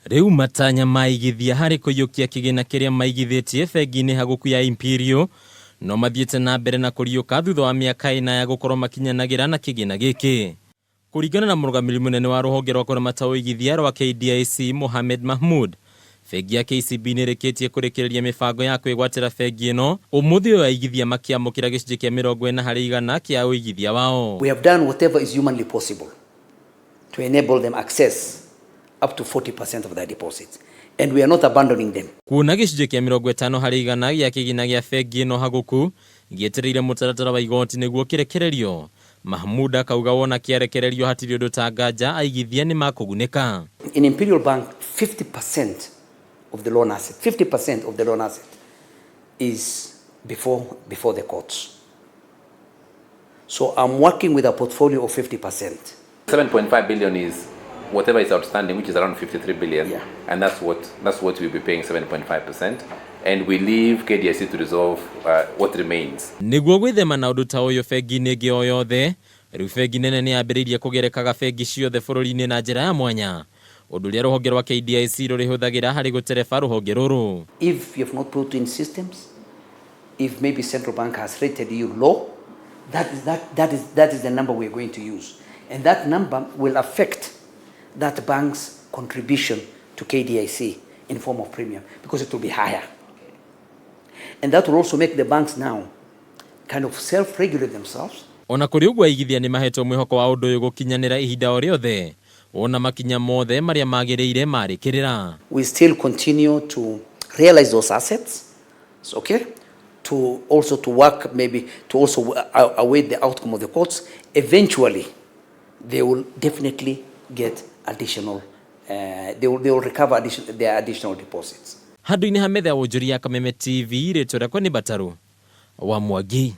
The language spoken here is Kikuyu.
Rĩu matanya ma aigithia harĩ kũiyũkia kĩgĩna kĩrĩa maigithĩtie bengi-inĩ hagũku ya Imperial no mathiĩte na mbere na kũriũka thutha wa mĩaka ĩna ya gũkorwo makinyanagĩra na kĩgĩna gĩkĩ. Kũringana na mũrũgamĩrĩri mũnene wa rũhonge rwa kũramata ũigithia rwa KDIC Mohamed Mahmoud, bengi ya KCB nĩ ĩrĩkĩtie kũrĩkĩrĩria mĩbango ya kwĩgwatĩra bengi ĩno, ũmũthĩ ũyũ aigithia makĩamũkĩra gĩcunjĩ kĩa 40% kĩa ũigithia wao. We have done whatever is humanly possible to enable them access up to 40% of their deposits and we are not abandoning them. Kuona gĩcunjĩ kĩa 50% gĩa kĩgĩna gĩa bengi ĩno hagũku gĩetereire mũtaratara wa igoti nĩguo kĩrekererio, Mahmoud akauga wona kĩarekererio hatirĩ ũndũ ta nganja aigithia nĩ makũgunĩka. In Imperial Bank, 50% of the loan asset, 50% of the loan asset is before the courts. So I'm working with a portfolio of 50%. 7.5 billion is whatever is outstanding, which is around 53 billion, and that's what we'll be paying 7.5%, and we leave KDIC to resolve what remains. Nĩguo gwĩthema na ũndũ ta ũyũ bengi-inĩ ĩngĩ o yothe, rĩu bengi nene nĩ yambĩrĩirie kũgerekaga bengi ciothe bũrũri-inĩ na njĩra ya mwanya, ũndũ ũrĩa rũhonge rwa KDIC rũrĩhũthagĩra harĩ gũtereba rũhonge rũrũ. If you have not put in systems, if maybe central bank has rated you low, that is the number we are going to use. And that number will affect that bank's contribution to KDIC in form of premium because it will be higher. And that will also make the banks now kind of self-regulate themselves. Ona kũrĩ ũguo, aigithia nĩ mahetwo mwĩhoko wa ũndũ ũyũ gũkinyanĩra ihinda o rĩothe wona makinya mothe marĩa magĩrĩire marĩkĩrĩra. We still continue to realize those assets, okay? To also to work maybe to also await the outcome of the courts. Eventually, they will definitely get additional, they will recover their additional deposits. Handũ-inĩ ha metha ya wonjoria ya Kameme TV, rĩtwa rĩakwa nĩ Mbataru wa Mwangi.